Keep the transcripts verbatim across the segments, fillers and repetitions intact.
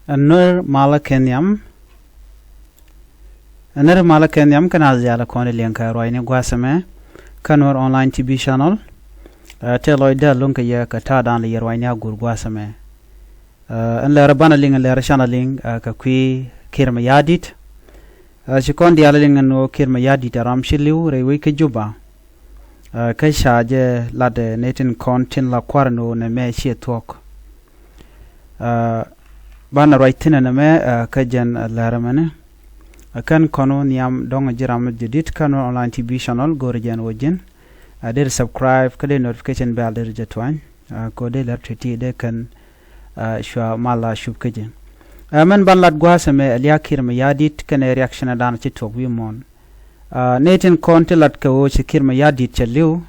Ɛ Nuɛr malä kɛ nhiam. Ɛ Nuɛr malä kɛ nhiam kä naath diaal kɔn i̱ liɛŋ kɛ ruacni gua̱a̱th ɛmɛ kä Nuɛr online T V channel. Ɛ tëë lɔcdä luŋ kɛ yɛ kɛ ta̱a̱dan lɛ yɛ ruacni a guur gua̱a̱th ɛmɛ. Ɛ ɛn lɛr banɛ liŋ, ɛn lɛr canɛ liŋ, ɛ kɛ kui̱ Kiir Mayardit. Ɛ ci kɔn diaal liŋ ɛn ɣöö Kiir Mayardit ɛ ram ci li̱w rɛy wec kä Juba. Ɛ kä ca jɛ lat ɛ nɛy tin kɔn tin la kua̱r ɛn ɣöö nɛmɛ ciɛ thuɔ̱k. Ɛ banɛ ruac thi̱n ɛn ɛmɛ, ɛ kä jɛn, ɛ lɛr ɛmɛni. Ɛ kɛn kɔn wä nhiam dɔ̱ŋ ji̱ ram jɛ di̱t kä Nuɛr online T V channel, go̱o̱rɛ jɛn wä ji̱n. Ɛ deri subscribe kä dee notification bell deri jɛ tuany. Ɛ kɛ ɣöö dee lɛr ti̱ti̱ dee kɛn, ɛ cua mal a cup kä ji̱. Ɛ mɛn ban lat gua̱a̱th ɛmɛ ɛ lia̱a̱ Kiir Mayardit kɛnɛ reaction ɛ dan ci tuɔk wi̱i̱ muɔ̱ɔ̱n. Ɛ nɛy tin kɔn ti lat kɛ ɣöö ci Kiir Mayardit cɛ li̱w,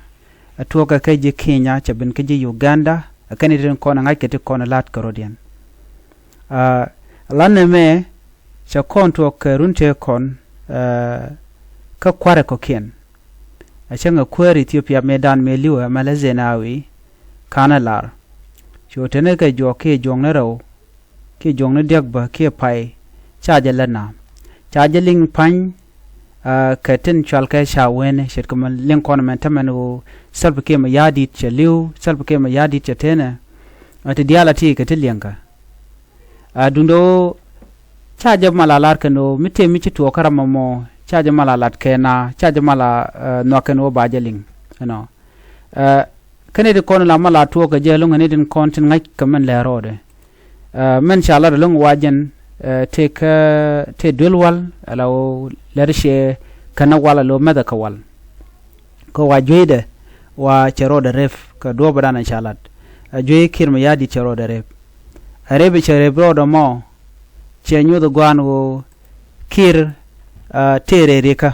ɛ tuɔɔkɛ kä ji̱ Kenya, cɛ ben kä ji̱ Uganda, ɛ kɛn nɛy tin kɔn ɛ ŋa̱ckɛ ti kɔn ɛ la̱t kɛ rɔ̱diɛn. Ɛ la nɛmɛ cɛ kɔn tuɔɔk kɛ run tëë kɔn, ɛ kä kua̱rɛ kɔ̱kiɛn. Ɛ cäŋ ɛ kuäär Ethiopia mëëdan mëë li̱w ɛ Malɛ Zenawi, ka̱n ɛ lar. Cu teni kɛ juɔk kiɛ juɔkni rɛw kiɛ juɔkni diäk bä kiɛ pay, ca jɛ lät na. Ca jɛ liŋ pa̱ny, ɛ kɛ tin cual kɛ ca wen ce̱tkɛ mɛ liŋ kɔn mɛn tämɛn ɣöö Salva Kiir Mayardit cɛ li̱w, Salva Kiir Mayardit cɛ tenɛ. Ɛ ti diaal a ti kɛ ti liɛŋkä. Ɛ duundɛ ɣöö ca jɛ mal a lar kɛn ɣöö mi tëë mi ci tuɔɔk kä ram ɛmɔ, ca jɛ mal a lat kɛ na, ca jɛ mal a, ɛ, nhɔak kɛn ɣöö ba jɛ liŋ ɛnɔ. Ɛ kä nɛy tin kɔn la mal a tuɔɔk kɛ jɛ ɛlɔ̱ŋ, ɛ nɛy tin kɔn tin ŋa̱c kɛ mɛn lɛr rɔɔdɛ. Ɛ mɛn ca lat ɛlɔ̱ŋ wa jɛn, ɛ tëë kä tëë duel wal ala ɣöö lɛr cɛ kɛn wal ala ɣöö mɛthɛ kɛ wal. Kä wa jueydɛ wa cɛ rɔɔdɛ rep kɛ duɔ̱ɔ̱pädan ca lat. Ɛ juey Kiir Mayardit cɛ rɔɔdɛ rep. Ɛ rep cɛ rep rɔɔdɛ mɔ cɛ nyuth gua̱a̱n ɣöö Kiir, ɛ tëë rɛy rikä.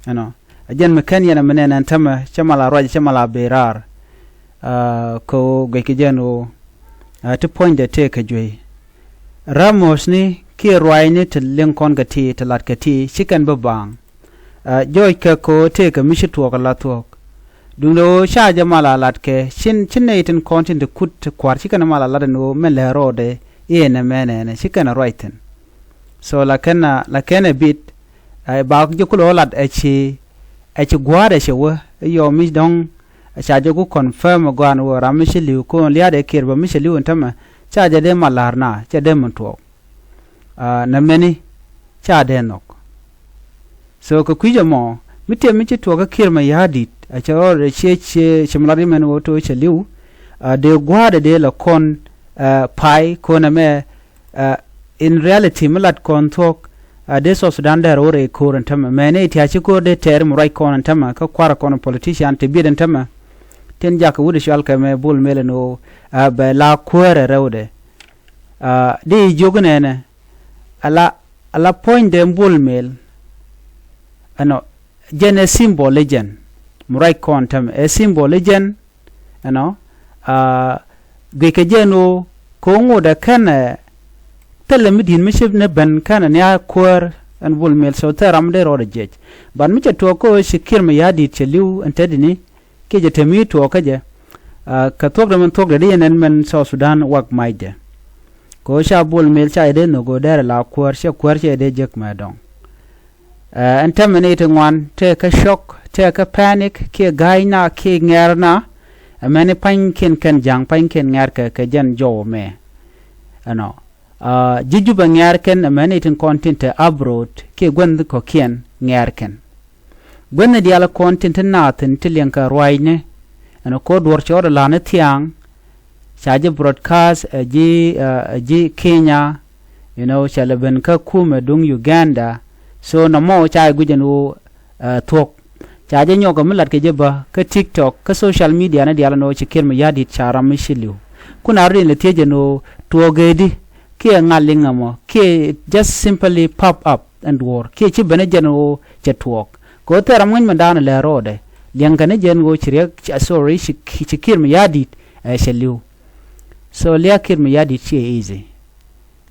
Ɛnɔ. Ɛ jɛn mi kɛn yɛn ɛmɛ nɛn ɛn tämɛ cɛ mal a ruac cɛ mal a ben raar. Ɛ kɛ ɣöö guic kɛ jɛn ɣöö, ɛ ti puɔ̱nydɛ tëë kɛ juey. Ramo̱o̱sni kiɛ ruacni ti liŋ kɔn kɛ ti, ti lat kɛ ti, ci kɛn bi baaŋ. Ɛ jɔɔc kɛ kɛ ɣöö tëë kɛ mi ci tuɔɔk ɛ la thuɔ̱k. Duundɛ ɣöö ca jɛ mal a lat kɛ cin, ci nɛy tin kɔn tin ti kut ti kua̱r ci kɛn mal a lat ɛn ɣöö mɛn lɛ rɔɔdɛ i̱ ɛn ɛmɛ nɛnɛ ci kɛn ɛ ruac thi̱n. So la kɛn a, la kɛn ɛ bit, ɛ ba ji̱ kulɛ ɣä lat ɛ ci, ɛ ci gua̱a̱r ɛ cɛ wä i̱ yɔɔ mi dɔ̱ŋ. Ɛ ca jɛ ku confirm ɛ gɔaa ɛn ɣöö ram mi ci li̱w ko̱n lia̱a̱dɛ Kiir bä mi cɛ li̱w ɛn tämɛ, ca jɛ dee mal la̱r na, cɛ dee min tuɔɔk. Ɛ nɛmɛni ca dee nhɔk. So kɛ kui̱c ɛmɔ mi tëë mi ci tuɔɔk kä Kiir Mayardit, ɛ cɛ rɔɔdɛ ciɛ ciɛ ci mi lat imɛn ɣöö to̱ cɛ li̱w. Ɛ dee gua̱a̱dɛ dee la kɔn, ɛ pay ko̱n ɛmɛ, ɛ in reality mi lat kɔn thuɔ̱k. Ɛ dee South Sudan dee rɔɔdɛ ko̱r ɛn tämɛ mɛni tia ci ko̱r dee tɛɛr mi ruac kɔn ɛn tämɛ kä kua̱r kɔn politician ti biet ɛn tämɛ. Tin jakä wut cual kɛ mɛ Bol Mel ɛn ɣöö, ɛ bɛ la kuäärɛ rɛwdɛ. Ɛ dee jiök nɛnɛ ala, ala puɔ̱nydɛ Bol Mel. Ɛnɔ jɛn ɛ symbol i̱ jɛn. Mi ruac kɔn tämɛ ɛ symbol i̱ jɛn. Ɛnɔ, ɛ guic kɛ jɛn ɣöö kɛ ɣöö ŋotdɛ kɛn ɛ thilɛ mi di̱i̱t mi ci ni ben kɛn ɛ ni a kuäär ɛn Bol Mel. So thil ram dee rɔɔdɛ jiɛc. But mi cɛ tuɔɔk kä ɣöö ci Kiir Mayardit cɛ li̱w ɛn tetdini kiɛ jɛ te mi tuɔɔk kä jɛ. Ɛ kɛ thuɔ̱kdɛ min thuɔ̱kdɛ di yɛn ɛn mɛn South Sudan wak macdɛ. Kɛ ɣöö ca Bol Mel ca jɛ dee nhök ɣöö dɛrɛ la kuäär, cɛ kuäär cɛ jɛ dee jek mɛ dɔ̱ŋ. Ɛ ɛn täämɛ nɛy ti ŋuan tëë kä cɔk, tëë kä panic kiɛ ga̱a̱cna kiɛ ŋɛ̈rna. Ɛ mɛni pa̱nykiɛn kɛn ja̱ŋ, pa̱nykiɛn ŋɛ̈rkɛ kɛ jɛn jɔw ɛmɛ. Ɛnɔ, ɛ ji̱ Jubɛ ŋɛ̈rkɛn, ɛ mɛni tin kɔn tin te abroad kiɛ gua̱n kɔ̱kiɛn ŋɛ̈rkɛn. Gua̱n diaal kɔn tin te naath tin te liɛŋkɛ ruaacni. Ɛnɔ, ko̱ duɔ̱ɔ̱r cɛ rɔɔdɛ la̱r ni thia̱a̱ŋ. Ca ji̱ broadcast ɛ ji̱, ɛ ji̱ Kenya, you know, cɛ lɛ ben kä kumɛ duŋ Uganda. So nɔmɔ ca jɛ guic ɛn ɣöö, ɛ thuɔ̱k. Ca jɛ nyɔk ɛ mi lat kɛ jɛ bä kä TikTok kä social media ni diaal ɛn ɣöö ci Kiir Mayardit ca ram mi ci li̱w. Kun a rɔ̱diɛn lɛ thiec ɛn ɣöö tuɔɔk ëëdi kiɛ ŋa̱l liŋ ɛmɔ kiɛ just simply pop up ɛn duɔ̱ɔ̱r kiɛ ci ben ɛ jɛn ɣöö cɛ tuɔɔk. Kɛ ɣöö thil ram ŋäc mɛn da̱a̱n ɛ lɛ rɔɔdɛ liɛŋkɛ ni jɛn ɣöö ci riɛk, ci, sorry, ci, ci Kiir Mayardit ɛ cɛ li̱w. So lia̱a̱ Kiir Mayardit ciɛ easy.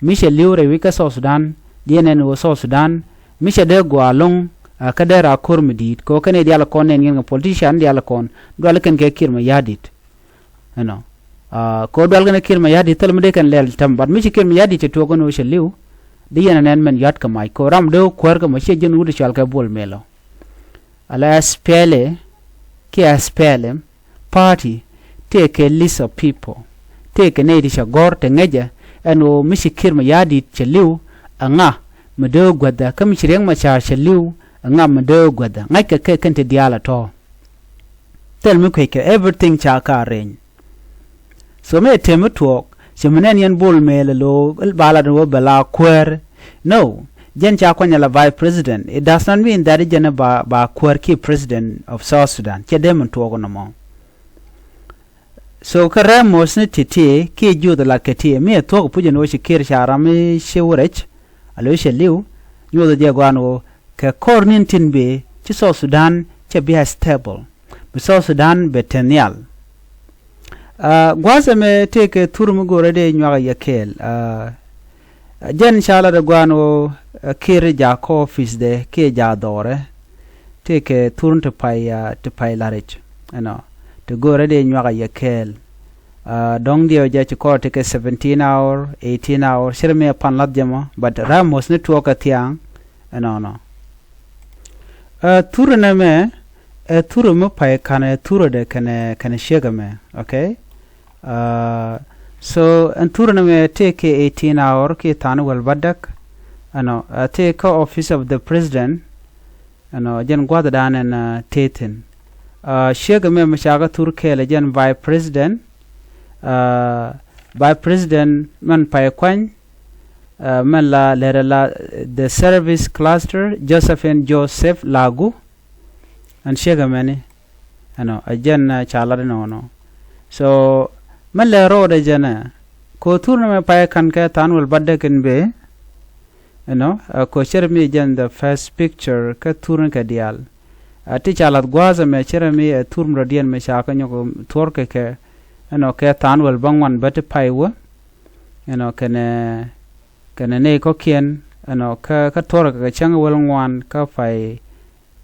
Mi cɛ li̱w rɛy wi̱c kä South Sudan, diɛn ɛn ɣöö South Sudan mi cɛ dee gɔaa ɛlɔ̱ŋ, ɛ kä dee raar ko̱r mi di̱i̱t kɛ ɣöö kɛn i̱ diaal kɔn nɛn ŋi̱n kɛ politician diaal kɔn dual kɛn kɛ Kiir Mayardit. Ɛnɔ, Kɛ ɣöö dual kɛn ɛ Kiir Mayardit thil mi dee kɛn lɛl tɛm, but mi ci Kiir Mayardit cɛ tuɔɔk ɛn ɣöö cɛ li̱w, di yɛn ɛ nɛn mɛn yɔ̱a̱t kɛ mac kɛ ɣöö ram dee wä kuäär kɛ mɔ ciɛ ji̱n wut cɔal kɛ Bol Mel ɔ. Ala SPLA kiɛ SPLM party tëëkɛ list of people, tëëkɛ nɛy ti cɛ gɔ̱r ti ŋäcɛ ɛn ɣöö mi ci Kiir Mayardit cɛ li̱w ɛ ŋa mi dee wä guäthɛ, kä mi ci Riek Machar cɛ li̱w ɛ ŋa mi dee wä guäthɛ. Ŋa̱ckɛ kɛ kɛn ti diaal ɛ tɔ̱. Thil mi kueckɛ everything ca ka arrange. So mëë tëë mi tuɔɔk ci mi nɛn yɛn Bol Mel ɛ lo̱o̱ ba lat ni wä bɛ la kuäär. No, jɛn ca kuany ala vice president. It does not mean that jɛn ba, ba kuäär kiɛ president of South Sudan. Cɛ dee min tuɔɔk nɔmɔ. So kä rɛm mos ni ti ti kiɛ juuth lat kɛ ti mi ɛ thuɔ̱k puc ɛn wä ci Kiir ca ram mi ci wä rɛc. A lo̱ cɛ li̱w nyuɔth jɛ guan wä kɛ kɔr nin tin bi ci South Sudan cɛ bi a stable. Bi South Sudan bɛ te nhial. Gua̱a̱th ɛmɛ tëëkɛ thur mi go̱o̱rɛ dee nyuak a yɛ kɛɛl. Jɛn ca lat ɛ gua̱a̱n ɣöö Kiir jaak kä office dɛ kiɛ jaak dhɔrɛ. Tëëkɛ thur ti pay, ti pay laric ɛnɔ ti go̱o̱rɛ dee nyuak a yɛ kɛɛl. Dɔ̱ŋ diɛw jɛ ci kɔr ti kɛ seventeen hour, eighteen hour, cir mi ɛ pan lath jɛ mɔ, but ram mos ni tuɔɔk kɛ thiaŋ ɛnɔnɔ. Ɛ thurɛ nɛ mɛ ɛ thurɛ mi pay kan ɛ thurɛ dɛ kɛnɛ kɛnɛ ciek ɛmɛ. Okay. So ɛn thurɛ nɛ mɛ tëë kɛ eighteen hour kiɛ tha̱a̱n wäl bädäk. Ɛnɔ ɛ tëë kä office of the president. Ɛnɔ jɛn gua̱thdan ɛn tëë thi̱n. Ciek ɛmɛ mi ca kä thur kɛɛl ɛ jɛn vice president. Vice president mɛn pay kuany. Mɛn la lɛrɛ la the service cluster Josephine Joseph Lagu. Ɛn ciek ɛmɛni ɛnɔ ɛ jɛn ca lat ɛnɔnɔ. So mɛn lɛ ro̱o̱dɛ jɛnɛ ko̱ thur ni mɛ pay ka̱n kɛ tha̱a̱n wäl bädäk in bee. Ɛnɔ ɛ ko̱ cɛr mi jɛn the first picture kä thur ni kɛ diaal. Ɛ ti ca lath gua̱a̱th ɛmɛ cɛr mi ɛ thur mi rɔ̱diɛn mɛ ca kä nyɔk thuɔ̱r kɛ kɛ. Ɛnɔ kɛ tha̱a̱n wäl bäŋuan bä ti pay wä. Ɛnɔ kɛnɛ kɛnɛ nɛy kɔ̱kiɛn ɛnɔ kä kä thuɔ̱rɛ kɛ cäŋ wäl ŋuan kä pay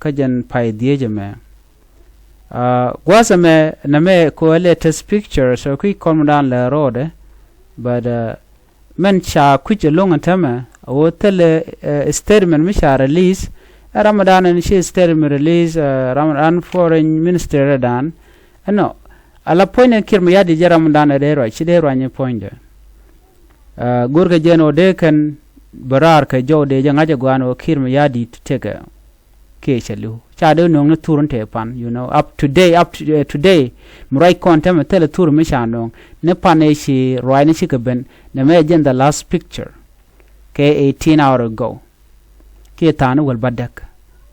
kä jɛn pay dhiec ɛmɛ. Gua̱a̱th ɛmɛ nɛmɛ kɛ ɣöö latest picture so kui̱ kɔn mi daan lɛ ro̱o̱dɛ. But mɛn ca kui̱c ɛlɔ̱ŋ ɛn täämɛ ɣöö thilɛ statement mi ca release. Ɛ ram mi daan ɛn ci statement release ram an foreign minister ɛ daan. Ɛnɔ ala puɔ̱nydɛ Kiir Mayardit jɛ ram mi daan ɛ dee ruac ci dee ruac ni puɔ̱nydɛ. Go̱rkɛ jɛn ɣöö dee kɛn bɛ raar kɛ jɔw dee jɛ ŋa̱c ɛ gua̱a̱n ɣöö Kiir Mayardit tekɛ kiɛ cɛ li̱w ca dee nööŋ ni thur in tëë pan, you know, up to day, up to, uh, today. Mi ruac kɔn tɛmɛ thilɛ thur mi ca nööŋ ni pan ëë ci ruac ni cikɛ ben. Nɛmɛ jɛn the last picture kɛ eighteen hour ago. Kiɛ tha̱a̱n wäl bädäk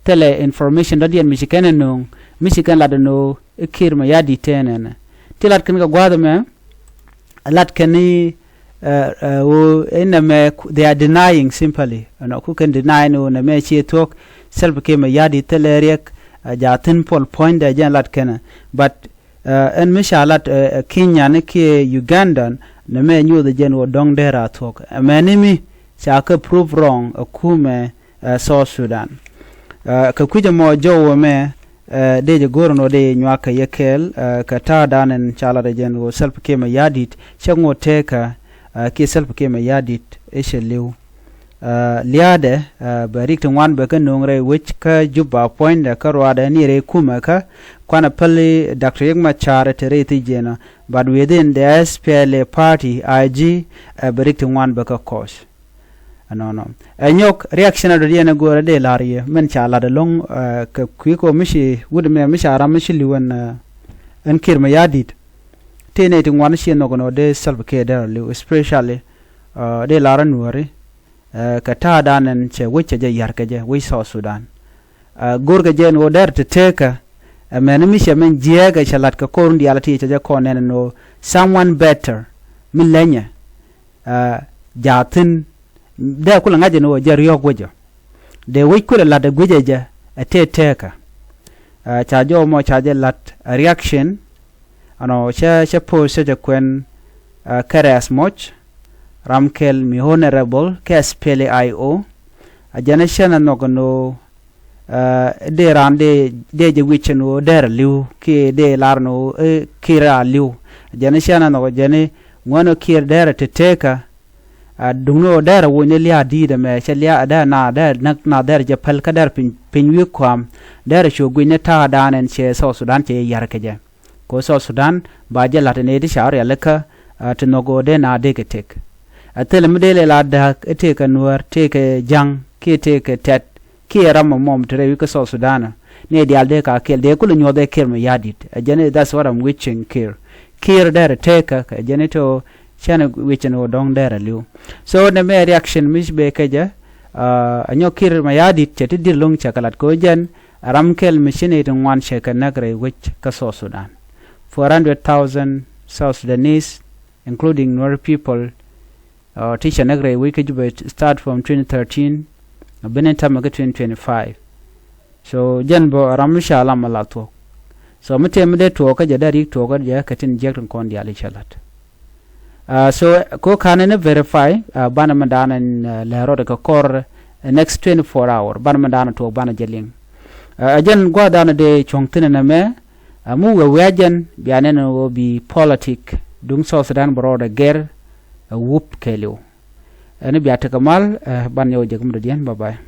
thilɛ information dɔ̱diɛn mi ci kɛn ɛ nööŋ mi ci kɛn lat ɛn ɣöö i̱ Kiir Mayardit tëë nɛnɛ. Ti lat kɛn kɛ gua̱a̱th ɛmɛ lat kɛn i̱ ɣöö inɛmɛ they are denying simply ɛnɔ ku kɛn deny ni ɣöö nɛmɛ ci thuɔ̱k. Salva Kiir Mayardit thilɛ riɛk. Jaathin puɔl puɔ̱nydɛ jɛn lat kɛn. But ɛn mi ca lat Kenya ni kiɛ Uganda nɛmɛ nyuɔth jɛn ɣöö dɔ̱ŋ dee ra thuɔ̱k ɛmɛni mi ca kɛ prove wrong ɛ kumɛ South Sudan. Kɛ kui̱c ɛmɔ jɔw ɛmɛ dee jɛ go̱r ɛn ɣöö dee nyuak kɛ yɛ kɛɛl kɛ ta̱a̱dan ɛn ca lat ɛ jɛn ɣöö Salva Kiir Mayardit cɛ ŋot tekä kiɛ Salva Kiir Mayardit ɛ cɛ li̱w. Lia̱a̱dɛ bɛ rik ti ŋuan bɛ kä no̱o̱ŋ rɛy wec kä Juba puɔ̱nydɛ kä ruaadɛ ni rɛy kumɛ kä kuanɛ päli Doctor Riek Machar te rɛy thi̱jiɛnä. But within the SPLA party I G bɛ rik ti ŋuan bɛ kä kɔc. Ɛnɔnɔ ɛ nyɔk reaction adɔ̱diɛn ɛ go̱o̱rɛ dee la̱r yɛ mɛn ca la̱t ɛlɔ̱ŋ kɛ kui̱ kɔ mi ci wut mɛ mi ca ram mi ci li̱w ɛn ɛn Kiir Mayardit. Tëë nɛy ti ŋuan ci nhɔk ɛn ɣöö dee Salva Kiir dee rɔ li̱w especially dee la̱r ɛ nuääri kɛ ta̱a̱dan ɛn cɛ wec cɛ jɛ ya̱r kɛ jɛ wec South Sudan. Go̱rkɛ jɛ ɛn ɣöö dee rɔ te tekä ɛmɛn mi cɛ mɛn jiɛɛkɛ cɛ la̱t kɛ kɔr in diaal ti cɛ jɛ kɔn nɛn ɛn ɣöö someone better mi lɛnyɛ. Jaathin dee kulɛ ŋa̱c ɛn ɣöö jɛ riɔ̱ɔ̱k wecä. Dee wec kulɛ la̱t ɛ gui̱cɛ jɛ ɛ tëë tekä. Ca jɔw mɔ ca jɛ la̱t ɛ reaction. Ɛnɔ cɛ cɛ post cɛ jɛ kuɛn kɛ rɛs mɔc ram kɛl mi honorable kɛ SPLA-IO. A jɛn ɛ cɛn ɛ nhɔk ɛn ɣöö dee raan dee dee jɛ wi̱c ɛn ɣöö dee rɛ li̱w kiɛ dee lar ɛn ɣöö Kiir a li̱w. Jɛn i̱ ciɛn a nhɔk jɛn i̱ ŋuɛn ɔ Kiir derɛ te tekä. A duŋni ɔ derɛ wuɔ̱ny ni lia̱a̱ di̱i̱t ɛmɛ cɛ lia̱a̱ a derɛ na derɛ näk na derɛ jɛ päl kä derɛ piny piny wi̱i̱ kua̱a̱m derɛ cu gui̱ny ni ta̱a̱ da̱a̱n ɛn cɛ South Sudan cɛ yɛ yär kɛ jɛ. Kɛ ɣöö South Sudan ba jɛ la̱t ɛn ëë ti ca rialikä a ti nhɔk ɣöö dee na dee kɛ tëk. A thilɛ mi dee lɛ la dääk i̱ tëëkɛ nuäär tëëkɛ ja̱ŋ kiɛ tëëkɛ tɛt kiɛ ram ɛmɔ mi te rɛy wi̱c kä South Sudan ɔ. Ni diaal dee ka kɛl dee kulɛ nyuɔth ɛ Kiir Mayardit. Ɛ jɛn i̱ that's what I'm wishing Kiir. Kiir derɛ tëëkä kɛ jɛn i̱ te ɣöö cɛn wi̱c ɛn ɣöö dɔ̱ŋ derɛ li̱w. So nɛ mɛ reaction mi ci bee kecä a nyɔk Kiir Mayardit cɛ ti di̱t lo̱ŋ cɛ kɛ la̱t kɛ ɣöö jɛn ram kɛl mi ci ni ti ŋuan cɛ kɛ näk rɛy wec kä South Sudan. Four hundred thousand South Sudanese including Nuer people ti cɛ näk rɛy wec kä Juba start from twenty thirteen a ben in tämɛ kä twenty twenty-five. So jɛn bä ram mi ca lam a la thuɔ̱k. So mi tëë mi dee tuɔɔk kä jɛ dee rik tuɔɔk kä jɛ kɛ tin jiäk tin kɔn diaal i̱ cɛ la̱t. So ko ka̱n in verify banɛ mi da̱a̱n in lɛ rɔɔdɛ kɛ kɔr next twenty-four hour banɛ mi da̱a̱n in tuɔɔk banɛ jɛ liŋ. Ɛ jɛn gua̱a̱th da̱a̱n in dee cuɔ̱ŋ thi̱n in ɛmɛ. Ɛ mi wee wee a jɛn bia nɛn in ɣöö bi politic duŋ South Sudan bɛ rɔɔdɛ gɛr ɛ wup kɛɛliw. Ɛn in bia tekɛ mal ɛ ban yɛ wä jɛ kä mi dɔ̱diɛn bye bye.